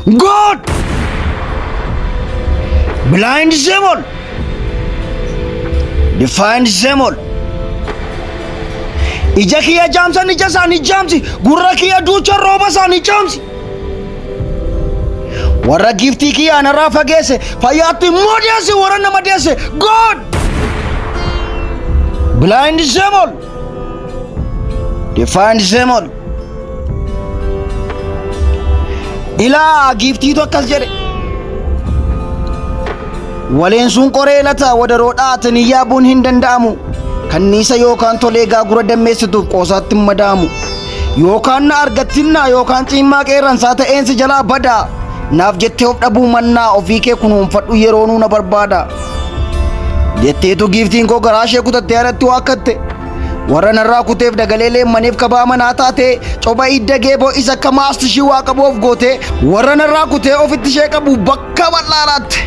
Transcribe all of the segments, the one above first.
God! Blind them all! Define them all! Ija kiyya jaamsan ija isaanii jaamsi, gurra kiyya duucha rooba isaanii jaamsi. Warra giiftii kiyya anarraa fageesse, fayyaatti immoo deesse warra nama deesse. God! Blind them all! Define them all! Ilaa giiftiitu akkas jedhe. Waleensuun qoree lata wadaroo dhaatanii yaabuun hin danda'amu. Kanniisa yookaan tolee gaagura dammeessituuf qoosaatti hin madaamu. Yookaan na argattinnaa yookaan ciimmaa qeerransaa ta'eensi jalaa badaa. Naaf jettee of dhabuu mannaa ofii kee kunuunfadhu yeroonuu na barbaada. Jetteetu giiftiin koo garaa ishee kutattee anatti waakkatte. Warra narraa kuteef dagalee leemmaniif kabaa manaa taatee coba idda geeboo isa akka maastishii waa qabu of gootee warra narraa kutee ofitti ishee qabu bakka bal'aa laatte.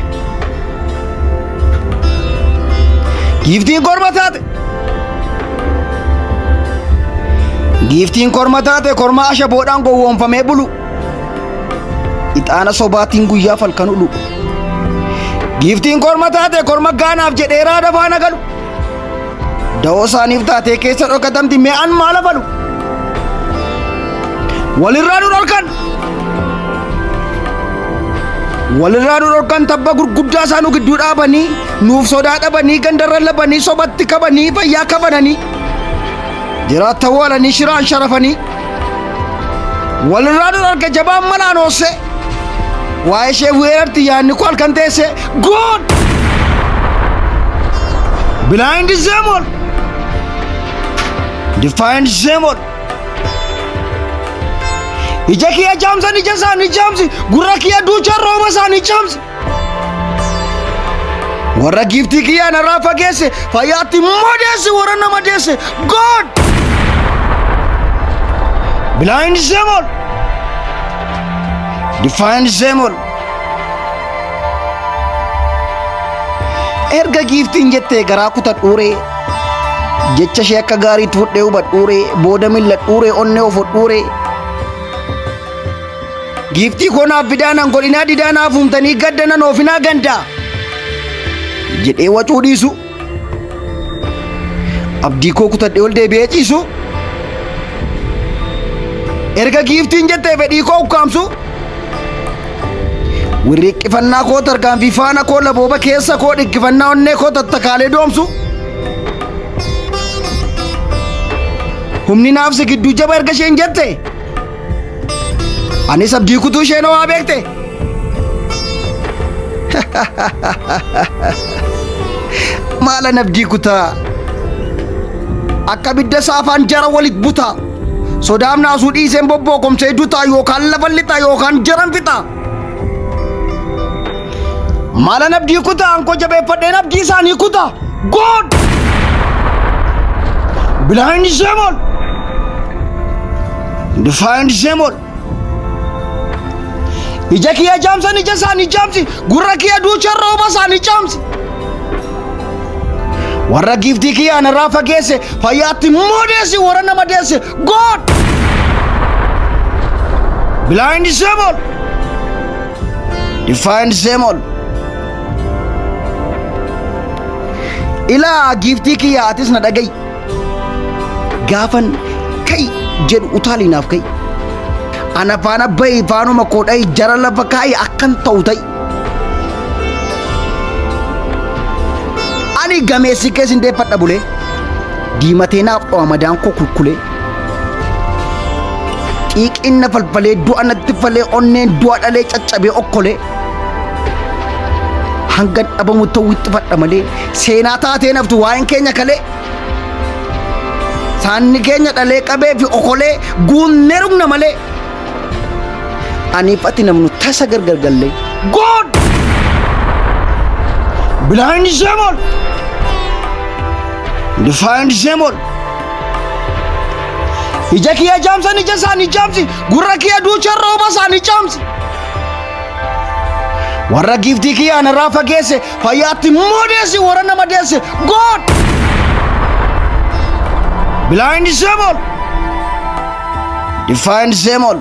Giiftiin korma taate. Giiftiin korma taate korma ashaboodhaan gowwoomfamee bulu. Ixaana sobaatiin guyyaa falkan ulu. Giiftiin korma taate korma gaanaaf jedhee raada faana galu. Da'oo isaaniif taatee keessa dhokatamti mi'aan maal afalu? Walirraa nu dhorkan! Walirraa nu dhorkan tabba gurguddaa isaa nu gidduu dhaabanii nuuf sodaa dhabanii gandarra labanii sobatti kabanii fayyaa kabananii jiraatta waalanii shiraan sharafanii walirraa nu dhorke jabaan malaan hoosse waa'ee ishee weerarti yaadni koo halkan teesse God! Blind them all! Define them all! Ija kiyya jaamsan ija isaanii jaamsi gurra kiyya duuchan rooba isaanii jaamsi. Warra giiftii kiyyaa narraa fageesse fayyaatti madeesse warra nama deesse God! Blind them all! Define them all! Erga giiftiin jettee garaa kutadhuuree jecha ishee akka gaariitti fudhee hubadhuuree booda milladhuuree onnee of hodhuuree giiftii koo naaf fidaa nan godhinaa didaa naaf uumtanii gadda nan oofinaa gandaa jedhee wacuu dhiisu abdii koo kutadhee ol deebi'ee ciisu erga giiftiin jettee fedhii koo ukkaamsu Wirriiqqifannaa koo tarkaanfii faana koo labooba keessa koo dhikkifannaa onnee koo tattakaalee doomsu. Humni naafsi gidduu jaba erga isheen jette. Anis abdii kutuu isheen ho'aa beekte. Maalan abdii kutaa? Akka abidda saafaan jara walit butaa. Sodaaf naasuu dhiiseen bobbookomsee dutaa yookaan lafa lixaa yookaan jaran fixaa. Maalan abdii kutaa ankoo jabeeffadheen abdii isaanii kutaa. God! Blind them all! Define them all! Ija kiyya jaamsan ija isaanii jaamsi gurra kiyya duucha rooba isaanii jaamsi. Warra giiftii kiyya anarraa fageesse fayyaatti modeessi warra nama deesse God! Blind them all! Define them all! Ilaa giiftii kiyya atis na dhaga'i. Gaafan ka'i jedhu utaali naaf ka'i. Ana faana ba'i faanuma koo dha'i jara lafa kaa'i akkan ta'u ta'i. Ani gameessi kee sin deeffadha bulee. Diimatee naaf dho'a madaan koo kulkulee. Xiiqiin na falfalee du'a natti falee onneen du'a dhalee caccabee okkolee. Hanga dhabamu ta'u wixxifadha malee seenaa taatee naftu waa'een keenya kalee. Saanni keenya dhalee qabee fi okolee guunnee rugna malee. Aniif ati namnu tasa gargar gallee. God! Blind them all! Define them all! Ija kiyya jaamsan ija isaanii jaamsi gurra kiyya duucha rooba isaanii jaamsi. Warra giiftii kiyya anarraa fageesse fayyaatti modeessi warra nama deesse God! Blind them all! Define them all!